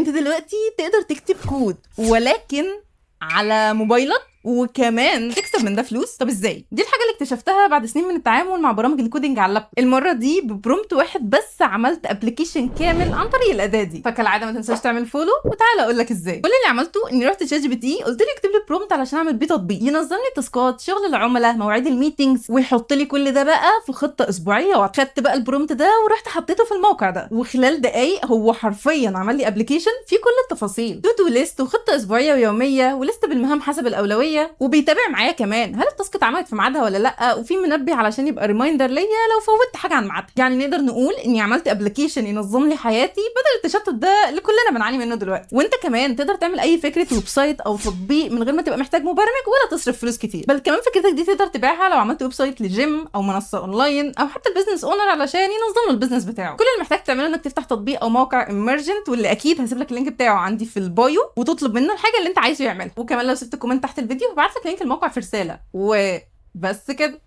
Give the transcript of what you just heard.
انت دلوقتي تقدر تكتب كود ولكن على موبايلك، وكمان تكسب من ده فلوس. طب ازاي؟ دي الحاجة اللي اكتشفتها بعد سنين من التعامل مع برامج ال coding على اللابتوب. المرة دي ب prompt واحد بس عملت application كامل عن طريق الاداة دي. فكالعاده ما تنساش تعمل follow، وتعالى اقول لك ازاي. كل اللي عملته اني رحت ChatGPT قلت له اكتب لي prompt علشان اعمل بيه تطبيق ينظم لي تاسكات شغل العملاء، مواعيد ال meetings، ويحط لي كل ده بقى في خطه اسبوعيه. وخدت بقى ال prompt ده ورحت حطيته في الموقع ده، وخلال دقايق هو حرفيا عمل لي application فيه كل التفاصيل، to do list وخطه اسبوعية ويوميه و list بالمهام حسب الاولوية، وبيتابع معايا كمان هل ال task اتعملت في ميعادها ولا لا، وفي منبه علشان يبقى reminder ليا لو فوتت حاجة عن ميعادها. يعني نقدر نقول اني عملت application ينظم لي حياتي بدل التشتت ده اللي كلنا بنعاني منه دلوقتي. وانت كمان تقدر تعمل اي فكرة website او تطبيق من غير ما تبقى محتاج مبرمج ولا تصرف فلوس كتير، بل كمان فكرتك دي تقدر تبيعها لو عملت website ل gym او منصة اونلاين او حتى ال business owner علشان ينظم له ال business بتاعه. كل اللي محتاج تعمله انك تفتح تطبيق او موقع Emergent، واللي اكيد هسيب لك ال link بتاعه عندي في ال bio، وتطلب منه الحاجة اللي انت عايزه يعملها. وكمان لو سبت comment تحت الفيديو هبعت لك link الموقع في رساله. وبس كده.